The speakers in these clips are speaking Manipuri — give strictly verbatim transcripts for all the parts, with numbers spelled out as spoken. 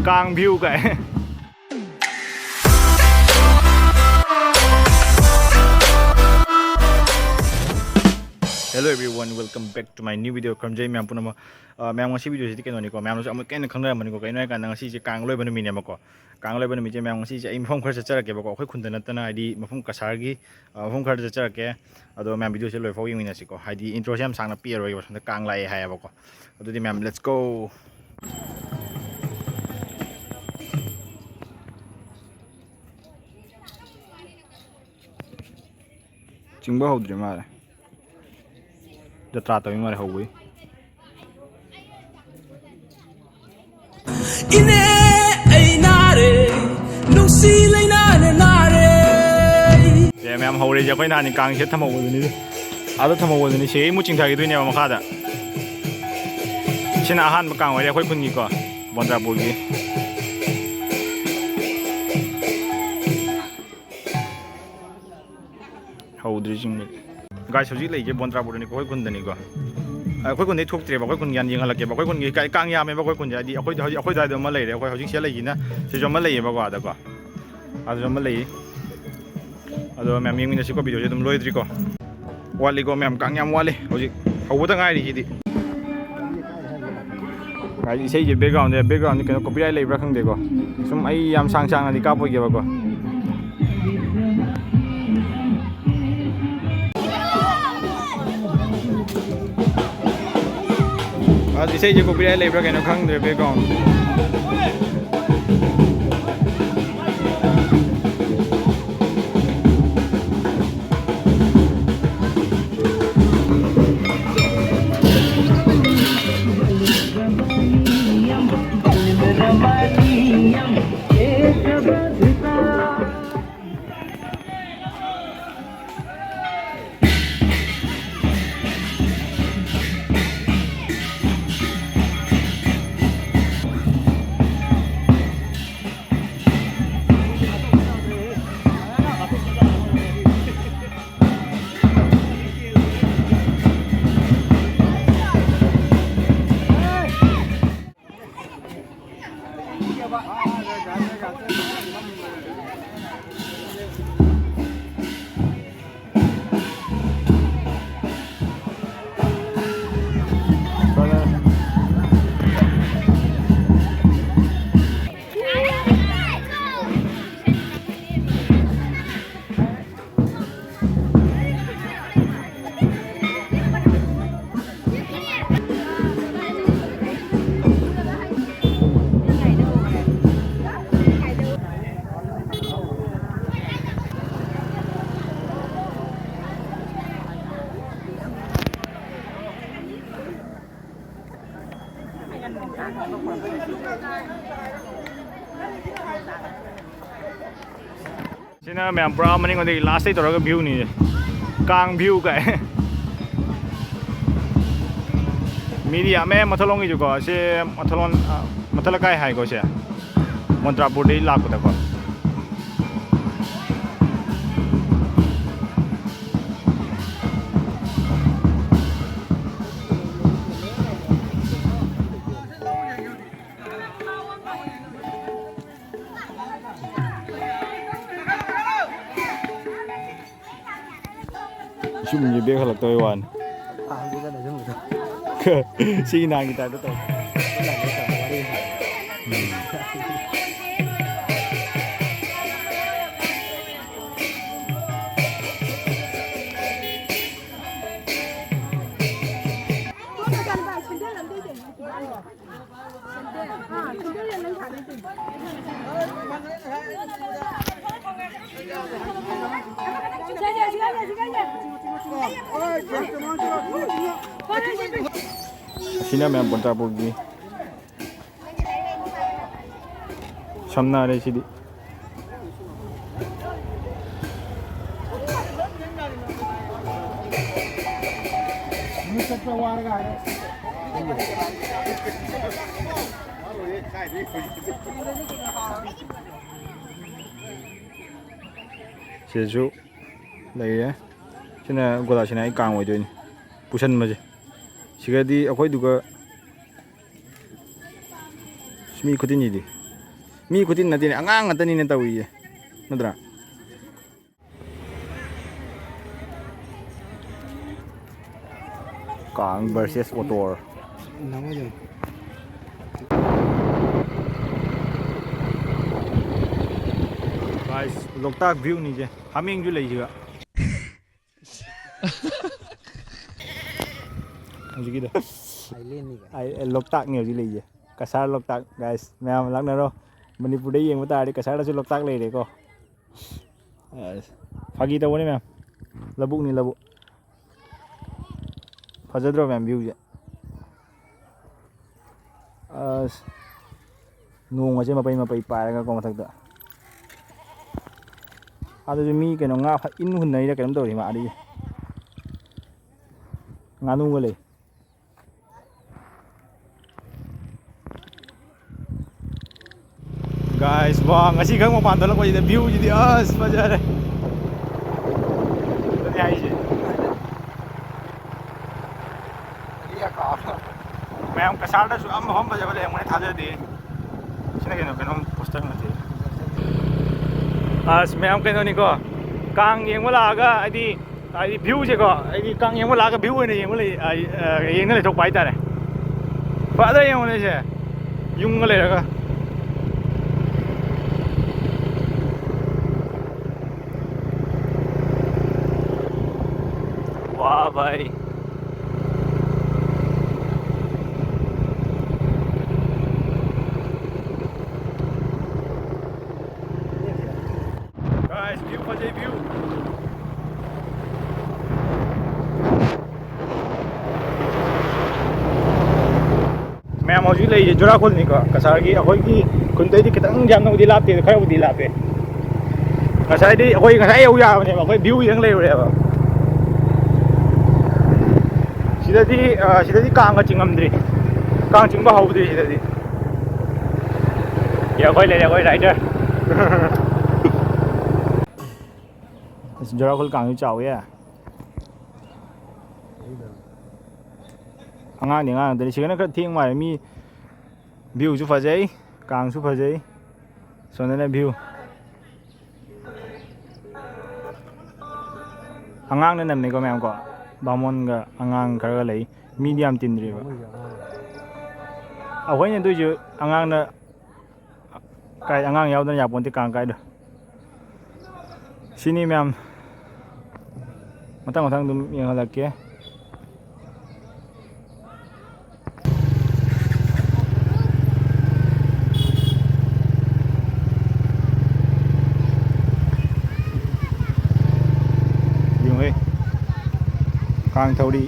ꯀꯥꯡ view ꯀꯥꯏ꯫ Hello everyone, welcome back to my new video. ꯈꯨꯔꯨꯝꯖꯩ ꯃꯌꯥꯝ ꯄꯨꯝꯅꯃꯛ꯫ ꯑ, ꯃꯌꯥꯝ, ꯉꯁꯤ video ꯁꯤꯗꯤ ꯀꯩꯅꯣꯅꯤꯀꯣ, ꯃꯌꯥꯝꯅꯁꯨ ꯑꯃꯨꯛ ꯀꯟꯅ ꯈꯪꯅꯔꯝꯃꯅꯤꯀꯣ꯫ ꯀꯩꯅꯣ ꯍꯥꯏꯀꯥꯟꯗ ꯉꯁꯤꯁꯦ ꯀꯥꯡ ꯂꯣꯏꯕ ꯅꯨꯃꯤꯠꯅꯦꯕꯀꯣ꯫ ꯀꯥꯡ ꯂꯣꯏꯕ ꯅꯨꯃꯤꯠꯁꯦ ꯃꯌꯥꯝ, ꯉꯁꯤꯁꯦ ꯑꯩ ꯃꯐꯝ ꯈꯔ ꯆꯠꯆꯔꯛꯀꯦꯕꯀꯣ, ꯑꯩꯈꯣꯏ ꯈꯨꯟꯗ ꯅꯠꯇꯅ, ꯍꯥꯏꯗꯤ ꯃꯐꯝ ꯀꯁꯥꯔꯒꯤ, ꯑ, ꯃꯐꯝ ꯈꯔꯗ ꯆꯠꯆꯔꯛꯀꯦ꯫ ꯑꯗꯣ ꯃꯌꯥꯝ video ꯁꯦ ꯂꯣꯏꯐꯥꯎ ꯌꯦꯡꯃꯤꯟꯅꯁꯤꯀꯣ, ꯍꯥꯏꯗꯤ intro ꯁꯦ ꯌꯥꯝ ꯁꯥꯡꯅ ꯄꯤꯔꯔꯣꯏꯒꯦꯕ, ꯁꯣꯝꯗ ꯀꯥꯡ ꯂꯥꯛꯑꯦ ꯍꯥꯏꯌꯦꯕꯀꯣ꯫ ꯑꯗꯨꯗꯤ ꯃꯌꯥꯝ, let's go꯫ ꯆꯤꯡꯕ ꯍꯧꯗ꯭ꯔꯤ ꯃꯥꯜꯂꯦ꯫ ꯖꯇ꯭ꯔꯥ ꯇꯧꯔꯤ ꯃꯥꯜꯂꯦ ꯍꯧꯕꯒꯤ꯫ ꯏꯅꯦ, ꯑꯩ ꯅꯥꯔꯦ, ꯅꯨꯡꯁꯤ ꯂꯩꯅꯥꯅ ꯅꯥꯔꯦ꯫ ꯑꯦ, ꯃꯌꯥꯝ ꯍꯧꯔꯦꯁꯦ ꯑꯩꯈꯣꯏ ꯅꯍꯥꯟ ꯀꯥꯡ ꯁꯤꯗ ꯊꯝꯍꯧꯕꯗꯨꯅꯤ꯫ ꯑꯥꯗ ꯊꯝꯍꯧꯕꯗꯨꯅꯤ꯫ ꯁꯤꯗꯩ ꯑꯃꯨꯛ ꯆꯤꯡꯊꯈꯤꯗꯣꯏꯅꯦꯕ ꯃꯈꯥꯗ꯫ ꯁꯤꯅ ꯑꯍꯥꯟꯕ ꯀꯥꯡ ꯑꯣꯏꯔꯦ ꯑꯩꯈꯣꯏ ꯈꯨꯟꯒꯤꯀꯣ, ꯕꯣꯟꯗ꯭ꯔꯥꯄꯨꯔꯒꯤ꯫ ꯍꯧꯗ꯭ꯔꯤ ꯆꯤꯡꯕꯗꯤ꯫ Guys, ꯍꯧꯖꯤꯛ ꯂꯩꯒꯦ ꯕꯣꯟꯗ꯭ꯔꯥꯄꯨꯔꯗꯅꯤꯀꯣ, ꯑꯩꯈꯣꯏ ꯈꯨꯟꯗꯅꯤꯀꯣ꯫ ꯑꯩꯈꯣꯏ ꯈꯨꯟꯗꯩ ꯊꯣꯛꯇ꯭ꯔꯦꯕ, ꯑꯩꯈꯣꯏ ꯈꯨꯟꯒꯤ ꯍꯥꯟꯅ ꯌꯦꯡꯍꯜꯂꯛꯀꯦꯕ꯫ ꯑꯩꯈꯣꯏ ꯈꯨꯟꯒꯤ ꯀꯥ-, ꯀꯥꯡ ꯌꯥꯝꯃꯦꯕ ꯑꯩꯈꯣꯏ ꯈꯨꯟꯁꯦ, ꯍꯥꯏꯗꯤ ꯑꯩꯈꯣꯏꯗ ꯍꯧꯖꯤꯛ, ꯑꯩꯈꯣꯏ ꯑꯗꯨꯋꯥꯏꯗ ꯑꯃ ꯂꯩꯔꯦ, ꯑꯩꯈꯣꯏ ꯍꯧꯖꯤꯛ ꯁꯤꯗ ꯂꯩꯁꯤꯅ ꯁꯤꯁꯨ ꯑꯃ ꯂꯩꯌꯦꯕꯀꯣ, ꯑꯥꯗꯀꯣ꯫ ꯑꯗꯨꯁꯨ ꯑꯃ ꯂꯩ꯫ ꯑꯗꯣ ꯃꯌꯥꯝ ꯌꯦꯡꯃꯤꯟꯅꯁꯤꯀꯣ, video ꯁꯦ ꯑꯗꯨꯝ ꯂꯣꯏꯗ꯭ꯔꯤꯀꯣ꯫ ꯋꯥꯠꯂꯤꯀꯣ ꯃꯌꯥꯝ, ꯀꯥꯡ ꯌꯥꯝ ꯋꯥꯠꯂꯤ꯫ ꯍꯧꯖꯤꯛ ꯍꯧꯕꯗ ꯉꯥꯏꯔꯤ ꯁꯤꯗꯤ꯫ ꯉꯥꯏ, ꯏꯁꯩꯒꯤ background ꯁꯦ, background ꯁꯦ ꯀꯩꯅꯣ copyright ꯂꯩꯕ꯭ꯔꯥ ꯈꯪꯗꯦꯀꯣ꯫ ꯁꯨꯝ ꯑꯩ ꯌꯥꯝ ꯁꯥꯡ ꯁꯥꯡꯅꯗꯤ ꯀꯥꯞꯄꯣꯏꯒꯦꯕꯀꯣ꯫ ꯑꯁ, ꯏꯁꯩꯁꯦ copyright ꯂꯩꯕ꯭ꯔꯥ ꯀꯩꯅꯣ ꯈꯪꯗ꯭ꯔꯦ, background꯫ ꯁꯤꯅ ꯃꯌꯥꯝ ꯄꯨꯔꯥ ꯃꯅꯤꯡꯂꯣꯝꯗꯒꯤ ꯂꯥꯁꯇꯩ ꯇꯧꯔꯒ ꯚ꯭ꯌꯨꯅꯤ꯫ ꯀꯥꯡ ꯚ꯭ꯌꯨ ꯀꯥꯏ꯫ ꯃꯤꯗꯤ ꯌꯥꯝꯃꯦ ꯃꯊꯛꯂꯣꯝꯒꯤꯁꯨꯀꯣ꯫ ꯁꯤ ꯃꯊꯛꯂꯣꯝ, ꯑ, ꯃꯊꯛ ꯂꯩꯀꯥꯏ ꯍꯥꯏꯀꯣ ꯁꯦ꯫ ꯃꯣꯟꯇ꯭ꯔꯥꯄꯨꯔꯗꯒꯤ ꯂꯥꯛꯄꯗꯀꯣ꯫ ꯁꯨꯝꯒꯤ ꯕꯦꯛ ꯍꯜꯂꯛꯇꯕꯩ ꯋꯥꯅꯤ꯫ ꯁꯤꯒꯤ ꯅꯍꯥꯟꯒꯤ ꯇꯥꯏꯞꯇ ꯇꯧ꯫ ꯁꯤꯅ ꯃꯌꯥꯝ ꯄꯣꯟꯇꯥꯄꯨꯔꯒꯤ ꯁꯝꯅꯔꯦ ꯁꯤꯗꯤ꯫ ꯁꯤꯗꯁꯨ ꯂꯩꯔꯦ꯫ ꯁꯤꯅ ꯒꯣꯂꯥꯁꯤꯅ ꯑꯩ ꯀꯥꯡ ꯑꯣꯏꯗꯣꯏꯅꯤ ꯄꯨꯁꯟꯕꯁꯦ꯫ ꯁꯤꯒꯗꯤ ꯑꯩꯈꯣꯏꯗꯨꯒ ꯃꯤ ꯈꯨꯗꯤꯡꯒꯤꯗꯤ꯫ ꯃꯤ ꯈꯨꯇꯤꯟ ꯅꯠꯇꯦꯅꯦ, ꯑꯉꯥꯡ ꯉꯥꯛꯇꯅꯤꯅꯦ ꯇꯧꯔꯤꯁꯦ, ꯅꯠꯇ꯭ꯔꯥ? ꯀꯥꯡ versus ꯑꯣꯇꯣꯔ꯫ Guys, ꯂꯣꯛꯇꯥꯛ view ꯅꯤꯁꯦ, ꯍꯥꯃꯦꯡꯁꯨ ꯂꯩꯁꯤꯒ꯫ ꯍꯧꯖꯤꯛꯀꯤꯗꯣ꯫ ꯑꯥꯏꯂꯦꯟꯅꯤ ꯀꯥꯏ꯫ ꯑꯥꯏ-, ꯂꯣꯛꯇꯥꯛꯅꯤ ꯍꯧꯖꯤꯛ ꯂꯩꯁꯦ꯫ ꯀꯁꯥꯔ ꯂꯣꯛꯇꯥꯛ, guys, ꯃꯌꯥꯝ ꯂꯥꯛꯅꯔꯣ꯫ ꯃꯅꯤꯄꯨꯔꯗ ꯌꯦꯡꯕ ꯇꯥꯔꯗꯤ ꯀꯁꯥꯔꯗꯁꯨ ꯂꯣꯛꯇꯥꯛ ꯂꯩꯔꯦꯀꯣ꯫ ꯑꯁ, ꯐꯥꯒꯤ ꯇꯧꯕꯅꯤ ꯃꯌꯥꯝ꯫ ꯂꯧꯕꯨꯛꯅꯤ, ꯂꯧꯕꯨꯛ꯫ ꯐꯖꯗ꯭ꯔꯣ ꯃꯌꯥꯝ view ꯁꯦ? ꯑꯁ, ꯅꯣꯡ ꯑꯁꯦ ꯃꯄꯩ ꯃꯄꯩ ꯄꯥꯏꯔꯒꯀꯣ ꯃꯊꯛꯇ꯫ ꯑꯗꯨꯁꯨ ꯃꯤ ꯀꯩꯅꯣ ꯉꯥ ꯐ-, ꯏꯟ ꯍꯨꯟꯅꯔꯤꯔ ꯀꯩꯅꯣꯝ ꯇꯧꯔꯤ ꯃꯥ ꯑꯗꯨꯒꯤ꯫ ꯉꯥꯅꯨꯒ ꯂꯩ꯫ Guys, ꯋꯥ, ꯉꯁꯤ ꯈꯛ ꯃꯄꯥꯟ ꯊꯣꯛꯂꯛꯄꯁꯤꯗ view ꯁꯤꯗꯤ ꯑꯁ ꯐꯖꯔꯦ꯫ ꯑꯗꯨꯅꯦ ꯍꯥꯏꯁꯦ꯫ ꯃꯌꯥꯝ ꯀꯁꯥꯔꯗꯁꯨ ꯌꯥꯝ ꯃꯐꯝ ꯐꯖꯕ ꯂꯩꯔꯝꯒꯅꯤ ꯊꯥꯖꯗꯦ꯫ ꯁꯤꯅ ꯀꯩꯅꯣ, ꯀꯩꯅꯣꯝ poster ꯅꯠꯇꯦ꯫ ꯑꯁ, ꯃꯌꯥꯝ ꯀꯩꯅꯣꯅꯤꯀꯣ, ꯀꯥꯡ ꯌꯦꯡꯕ ꯂꯥꯛꯑꯒ, ꯍꯥꯏꯗꯤ, ꯍꯥꯏꯗꯤ view ꯁꯦꯀꯣ, ꯍꯥꯏꯗꯤ ꯀꯥꯡ ꯌꯦꯡꯕ ꯂꯥꯛꯑꯒ view ꯑꯣꯏꯅ ꯌꯦꯡꯕ ꯂꯩ-, ꯑ, ꯑ, ꯌꯦꯡꯅ ꯂꯩꯊꯣꯛꯄ ꯍꯥꯏꯇꯥꯔꯦ꯫ ꯐꯖꯅ ꯌꯦꯡꯉꯨꯅꯦ ꯁꯦ, ꯌꯨꯝꯒ ꯂꯩꯔꯒ꯫ ꯋꯥ ꯚꯥꯏ꯫ Guys, view ꯐꯖꯩ, view꯫ ꯃꯌꯥꯝ ꯍꯧꯖꯤꯛ ꯂꯩꯔꯤꯁꯦ ꯖꯨꯔꯥꯈꯨꯜꯅꯤꯀꯣ, ꯀꯁꯥꯔꯒꯤ ꯑꯩꯈꯣꯏꯒꯤ ꯈꯨꯟꯗꯩꯗꯤ ꯈꯤꯇꯪ ꯌꯥꯝꯅꯕꯨꯗꯤ ꯂꯥꯞꯇꯦ, ꯈꯔꯕꯨꯗꯤ ꯂꯥꯞꯄꯦ꯫ ꯉꯁꯥꯏꯗꯤ ꯑꯩꯈꯣꯏ ꯉꯁꯥꯏ ꯌꯧ ꯌꯥꯕꯅꯦꯕ, ꯑꯩꯈꯣꯏ view ꯌꯦꯡ ꯂꯩꯔꯨꯔꯦꯕ꯫ ꯁꯤꯗꯗꯤ, ꯑ, ꯁꯤꯗꯗꯤ ꯀꯥꯡꯒ ꯆꯤꯡꯉꯝꯗ꯭ꯔꯤ, ꯀꯥꯡ ꯆꯤꯡꯕ ꯍꯧꯗ꯭ꯔꯤ ꯁꯤꯗꯗꯤ꯫ ꯑꯦ, ꯑꯩꯈꯣꯏ ꯂꯩꯔꯦ, ꯑꯩꯈꯣꯏ rider꯫ ꯑꯁ, ꯖꯨꯔꯥꯈꯨꯜ ꯀꯥꯡꯁꯤ ꯆꯥꯎꯋꯦ꯫ ꯑꯉꯥꯡꯗꯤ ꯑꯉꯥꯡ ꯉꯥꯛꯇꯅꯤ꯫ ꯁꯤꯗꯅ ꯈꯔ ꯊꯦꯡ ꯃꯥꯜꯂꯦ꯫ ꯃꯤ view ꯁꯨ ꯐꯖꯩ, ꯀꯥꯡꯁꯨ ꯐꯖꯩ꯫ ꯁꯣꯝꯗꯅ view꯫ ꯑꯉꯥꯡꯅ ꯅꯝꯃꯦꯀꯣ ꯃꯌꯥꯝ ꯀꯣ꯫ ꯕꯥꯃꯣꯟꯒ ꯑꯉꯥꯡ ꯈꯔꯒ ꯂꯩ꯫ ꯃꯤꯗꯤ ꯌꯥꯝ ꯇꯤꯟꯗ꯭ꯔꯤꯕ꯫ ꯑꯩꯈꯣꯏꯅ ꯑꯗꯨꯏꯁꯨ ꯑꯉꯥꯡꯅ ꯀꯥꯏ, ꯑꯉꯥꯡ ꯌꯥꯎꯗꯅ ꯌꯥꯄꯣꯟꯇꯦ ꯀꯥꯡ ꯀꯥꯏꯗꯣ꯫ ꯁꯤꯅꯤ ꯃꯌꯥꯝ꯫ ꯃꯊꯪ ꯃꯊꯪ ꯑꯗꯨꯝ ꯌꯦꯡꯍꯜꯂꯛꯀꯦ꯫ ꯌꯦꯡꯉꯨꯍꯦ꯫ ꯀꯥꯡ ꯊꯧꯔꯤ꯫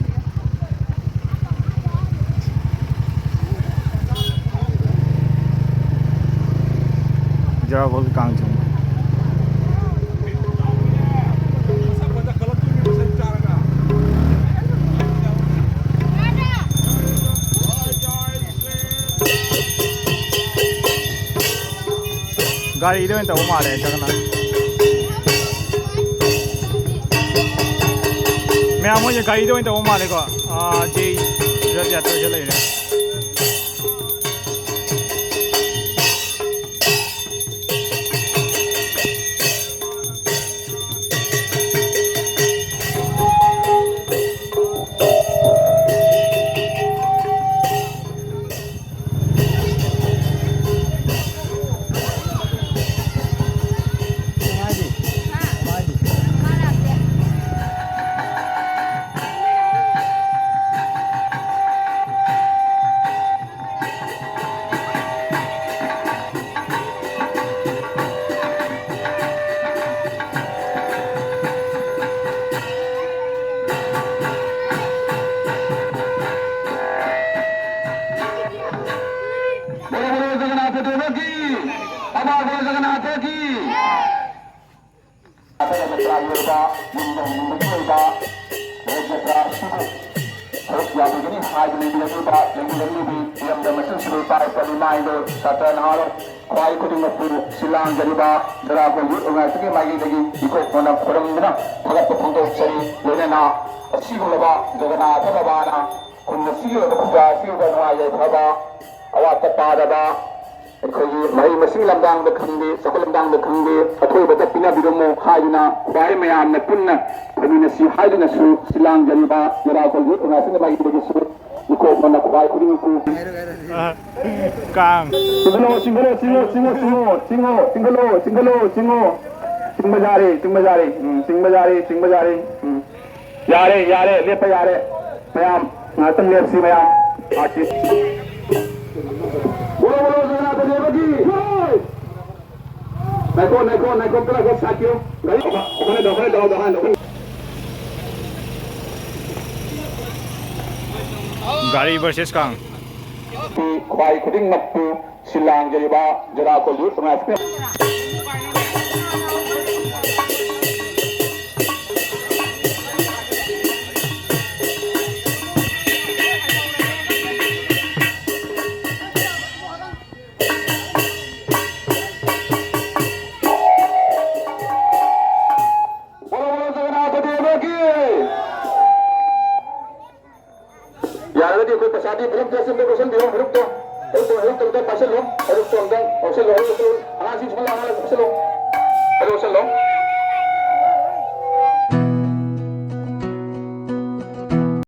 ꯖꯒꯣꯜ ꯀꯥꯡ ꯆꯤꯡꯕ꯫ ꯒꯥꯔꯤꯗ ꯑꯣꯏꯅ ꯇꯧꯕ ꯃꯥꯜꯂꯦ ꯖꯒꯅꯥꯊ꯫ ꯃꯌꯥꯝ ꯃꯣꯏꯁꯦ ꯒꯥꯔꯤꯗ ꯑꯣꯏꯅ ꯇꯧꯕ ꯃꯥꯜꯂꯦꯀꯣ꯫ ꯑꯥ, ꯖꯦ ꯔꯊ ꯌꯥꯇ꯭ꯔꯥꯁꯦ ꯂꯩꯔꯦ꯫ बोलो बोलो जगन्नाथ देव की, बाबा बोलो जगन्नाथ की। ꯑꯩꯈꯣꯏꯅ ꯃꯤꯑꯣꯏꯕ ꯌꯨꯝꯗ ꯍꯤꯡꯕꯒꯤ ꯑꯣꯏꯕ ꯔꯊ ꯌꯥꯇ꯭ꯔꯥ ꯑꯁꯤꯕꯨ ꯁꯔꯨꯛ ꯌꯥꯕꯤꯒꯅꯤ ꯍꯥꯏꯗꯨꯅ ꯂꯩꯕꯤꯔꯝꯂꯤꯕ, ꯂꯩꯕꯤꯔꯝꯂꯤꯕꯤ ꯏꯔꯝꯗꯝ ꯑꯁꯤꯒꯤ ꯁꯤꯔꯣꯏ ꯄꯥꯏ ꯄꯜꯂꯤ ꯃꯥꯏꯗꯣ ꯁꯥꯇ꯭ꯔ ꯅꯍꯥꯔꯣꯜ ꯈ꯭ꯋꯥꯏ ꯈꯨꯗꯤꯡꯃꯛꯄꯨ ꯁꯤꯜ ꯂꯥꯡꯖꯔꯤꯕ ꯖꯔꯥꯒꯣꯜ ꯌꯨꯠ ꯑꯣꯔꯒꯅꯥꯏꯖꯦꯁꯟꯒꯤ ꯃꯥꯏꯀꯩꯗꯒꯤ ꯏꯀꯣꯛ ꯃꯣꯟꯅ ꯈꯨꯔꯨꯝꯗꯨꯅ ꯊꯥꯒꯠꯄ ꯐꯣꯡꯗꯣꯛꯆꯔꯤ꯫ ꯂꯣꯏꯅꯅ ꯑꯁꯤꯒꯨꯝꯂꯕ ꯖꯒꯅꯥꯊ ꯕꯕꯥꯅ ꯈꯨꯟ ꯑꯁꯤꯒꯤ ꯑꯣꯏꯕ ꯄꯨꯖꯥ ꯑꯁꯤꯒ ꯅꯨꯡꯉꯥꯏ ꯌꯥꯏꯐꯕ, ꯑꯋꯥꯠꯄ ꯇꯥꯗꯕ, ꯑꯩꯈꯣꯏꯒꯤ ꯃꯍꯩ ꯃꯁꯤꯡ ꯂꯝꯗꯥꯡꯗ ꯈꯪꯗꯦ, ꯆꯥꯎꯈꯠ ꯂꯝꯗꯥꯡꯗ ꯈꯪꯗꯦ, ꯑꯊꯣꯏꯕꯗ ꯄꯤꯅꯕꯤꯔꯝꯃꯣ ꯍꯥꯏꯗꯨꯅ ꯈ꯭ꯋꯥꯏ ꯃꯌꯥꯝꯅ ꯄꯨꯟꯅ ꯐꯝꯃꯤꯟꯅꯁꯤ ꯍꯥꯏꯗꯨꯅꯁꯨ ꯁꯤꯜꯂꯥꯡꯖꯔꯤꯕ ꯌꯦꯔꯥꯈꯣꯜ ꯌꯨꯠ ꯀꯣꯡꯒ꯭ꯔꯦꯁꯀꯤ ꯃꯥꯏꯀꯩꯗꯒꯤꯁꯨ ꯏꯀꯣꯛ ꯃꯣꯟꯅ ꯈ꯭ꯋꯥꯏ ꯈꯨꯗꯤꯡꯃꯛꯄꯨ ꯀꯥꯡ꯫ ꯆꯤꯡꯈꯠꯂꯣ, ꯆꯤꯡꯈꯠꯂꯣ, ꯆꯤꯡꯈꯠꯂꯣ, ꯆꯤꯡꯈꯠꯂꯣ, ꯆꯤꯡꯈꯠꯂꯣ, ꯆꯤꯡꯈꯠꯂꯣ, ꯆꯤꯡꯈꯠꯂꯣ, ꯆꯤꯡꯈꯠꯂꯣ, ꯆꯤꯡꯈꯠꯂꯣ꯫ ꯆꯤꯡꯕ ꯌꯥꯔꯦ, ꯆꯤꯡꯕ ꯌꯥꯔꯦ, ꯎꯝ, ꯆꯤꯡꯕ ꯌꯥꯔꯦ, ꯆꯤꯡꯕ ꯌꯥꯔꯦ, ꯎꯝ꯫ ꯌꯥꯔꯦ, ꯌꯥꯔꯦ, ꯂꯦꯞꯄ ꯌꯥꯔꯦ꯫ ꯃꯌꯥꯝ, ꯉꯥꯏꯍꯥꯛꯇꯪ ꯂꯦꯞꯁꯤ, ꯃꯌꯥꯝ꯫ ꯑꯥꯔꯇꯤꯁ꯫ ꯕꯣꯂꯣ, ꯕꯣꯂꯣ, ꯖꯒꯟꯅꯥꯊ ꯗꯦꯕꯒꯤ ꯖꯣꯏ! ꯉꯥꯏꯈꯣ, ꯉꯥꯏꯈꯣ, ꯉꯥꯏꯈꯣ, ꯉꯥꯏꯈꯣ, ꯁꯥꯏꯠ ꯄꯤꯌꯣ꯫ ꯒꯥꯔꯤ ꯑꯣꯈꯥꯅꯦ, ꯑꯣꯈꯥꯅꯦ, ꯗꯥꯎ, ꯗꯥꯎ, ꯑꯣꯈꯥꯅꯦ꯫ ꯒꯥꯔꯤ ꯚꯔꯁꯦꯁ ꯀꯥꯡ꯫ ꯈ꯭ꯋꯥꯏ ꯈꯨꯗꯤꯡꯃꯛꯄꯨ ꯁꯤꯜ ꯂꯥꯡꯖꯔꯤꯕ ꯖꯦꯔꯥ ꯀꯣꯂꯤ ꯄ꯭ꯔꯣꯒ꯭ꯔꯥꯝꯁꯤꯅ ꯕꯣꯂꯣ ꯕꯣꯂꯣ ꯖꯒꯟꯅꯥꯊ ꯗꯦꯕ ꯀꯤ꯫ ꯌꯥꯔꯒꯗꯤ ꯑꯩꯈꯣꯏ ꯄꯩꯁꯥꯗꯤ ꯐꯨꯔꯨꯞꯇꯣ ꯆꯨꯝꯅ ꯂꯧꯁꯟꯕꯤꯔꯣ, ꯐꯨꯔꯨꯞꯇꯣ꯫ ꯐꯨꯔꯨꯞꯇꯣ, ꯐꯨꯔꯨꯞꯇꯣ ꯑꯝꯇ ꯄꯥꯏꯁꯜꯂꯣ, ꯐꯨꯔꯨꯞꯇꯣ ꯑꯝꯇ ꯂꯧꯁꯜꯂꯣ, ꯂꯧꯁꯜꯂꯣ꯫ ꯑꯉꯥꯡꯁꯤꯡ ꯁꯨꯝ ꯂꯥꯛꯑꯣ, ꯂꯧꯁꯜꯂꯣ꯫